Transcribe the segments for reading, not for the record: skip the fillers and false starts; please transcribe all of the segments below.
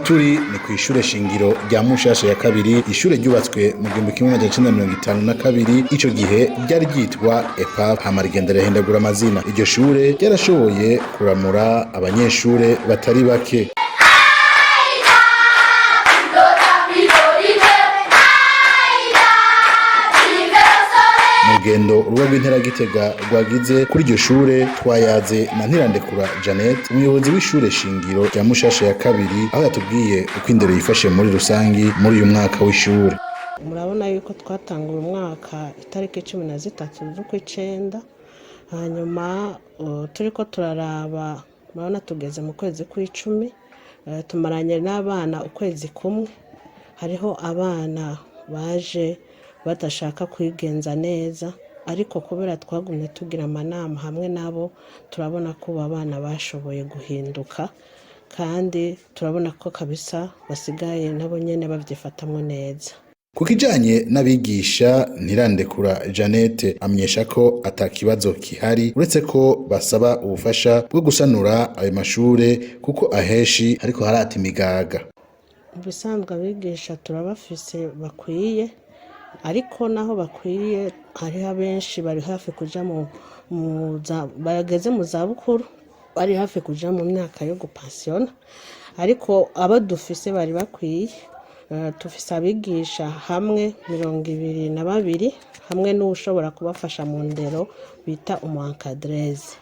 Turi ni kw'ishure shingiro rya Mushasha ya kabiri, ishure ryubatswe mu 1952. Ico gihe ryari ryitwa EPAF, hama rigenda rirahindagura amazina. Iryo shure ryarashoboye kuramura abanyeshure batari bake. Mu rugendo urubuga rw'intara ya Gitega rwagize kuri iryo shure, twayaze na Ntirandekura Janet, umuyobozi w'ishure shingiro rya Mushasha ya kabiri, aho yatubwiye uko indero yifashe muri rusangi muri uyu mwaka w'ishure. Murabona yuko twatanguye umwaka itariki 13 z'ukwicenda, hanyuma turiko turaraba, murabona tugeze mu kwezi kw'icumi, tumaranye n'abana ukwezi kumwe. Hariho abana baje badashaka kwigenza neza, ariko kubera twagumye tugira amanama hamwe nabo, turabona ko ubu abana bashoboye guhinduka, kandi turabona ko kabisa basigaye nabo nyene bavyifatamwo neza. Ku kijanye n'abigisha, Ntirandekura Jeannette amenyesha ko ata kibazo kihari, uretse ko basaba ubufasha bwo gusanura ayo mashure, kuko aheshi ariko harata imigaga. Mu bisanzwe abigisha turabafise bakwiye, ariko naho bakwiye hariho abenshi bari hafi kuja bageze mu zabukuru, bari hafi kuja mu myaka yo gupansiyona, ariko abo dufise bari bakwiye. Dufise abigisha hamwe 22, hamwe n'uwushobora kubafasha mu ndero bita umu encadreze.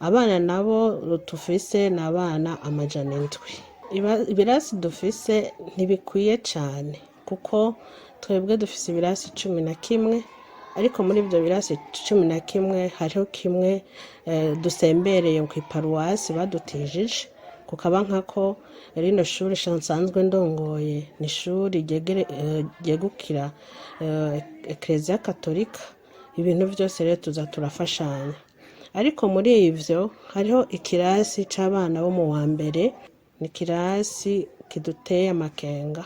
Abana nabo dufise ni abana 700. Ibirasi dufise ntibikwiye cane, kuko twebwe dufise ibirasi 11, ariko muri ivyo birasi 11 hariho kimwe dusembereye kw'iparuwasi badutijije, kukaba nkako rino shuri nsanzwe ndongoye ni ishuri ryegukira Ekereziya Katolika. Ibintu vyose rero tuza turafashanya, ariko muri ivyo hariho ikirasi c'abana bo mu wa mbere. Ni ikirasi kiduteye amakenga,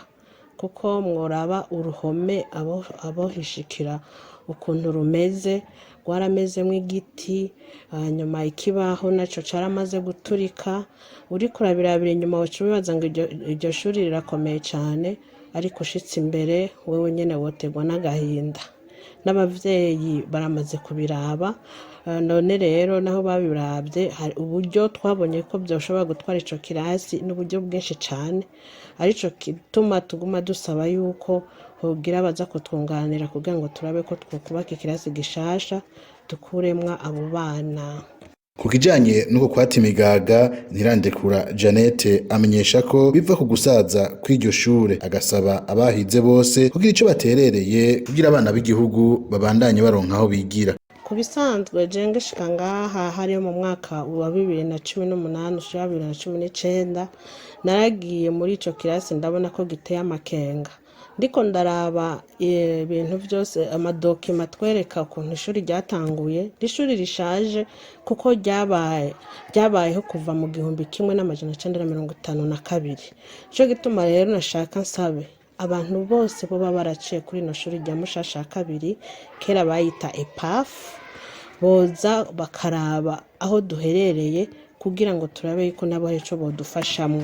kuko mworaba uruhome abohishikira ukuntu rumeze, rwaramezemwo igiti, hanyuma ikibaho naco caramaze guturika. Uriko urabirabira inyuma woca wibaza ngo iryo shuri rirakomeye cane, ariko ushitse imbere wewe nyene woterwa n'agahinda. N'abavyeyi baramaze kubiraba. None rero naho babiravye, hari uburyo twabonye ko vyoshobora gutwara ico kirasi n'uburyo bwinshi cane, arico gituma tuguma dusaba yuko hogira abaza kutwunganira kugira ngo turabe ko twokubaka ikirasi gishasha dukuremwo abo bana. Ku kijanye n'uko kwata imigaga, Ntirandekura Jeannette amenyesha ko biva ku gusaza kw'iryo shure, agasaba abahize bose kugira ico baterereye kugira abana b'igihugu babandanye baronka aho bigira. Ku bisanzwe je ngishika ngaha hariyo mu mwaka wa 2018 ushira 2019, naragiye muri ico kirasi ndabona ko giteye amakenga. Ndiko ndaraba ibintu vyose, amadokima atwereka ukuntu ishuri ryatanguye, ishuri rishaje kuko ryabayeho kuva mu 1952. Nico gituma rero nashaka nsabe abantu bose boba baraciye kuri ino shuri rya Mushasha ya kabiri, kera bayita EPAF, boza bakaraba aho duherereye kugira ngo turabe yuko nabo hari ico bodufashamwo.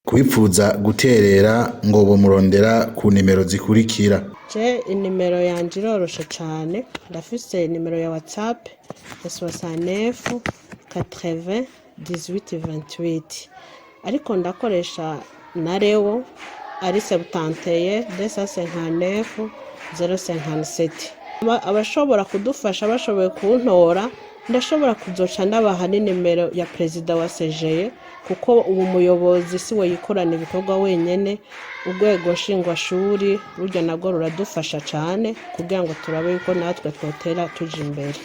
Kubipfuza guterera ngo bomurondera ku nimero zikurikira. Je inimero yanje iroroshe cane, ndafise nimero ya WhatsApp ya 69 80 18 28, ariko ndakoresha na Rewo ari 71 259 057. Abashobora kudufasha bashoboye kuntora, ndashobora kuzoca ndabaha n'inimero ya perezida wa CGE, kuko ubu muyobozi siwe yikorana ibikorwa wenyene. Urwego nshingwashuri burya narwo ruradufasha cane kugira ngo turabe yuko natwe twotera tuja imbere.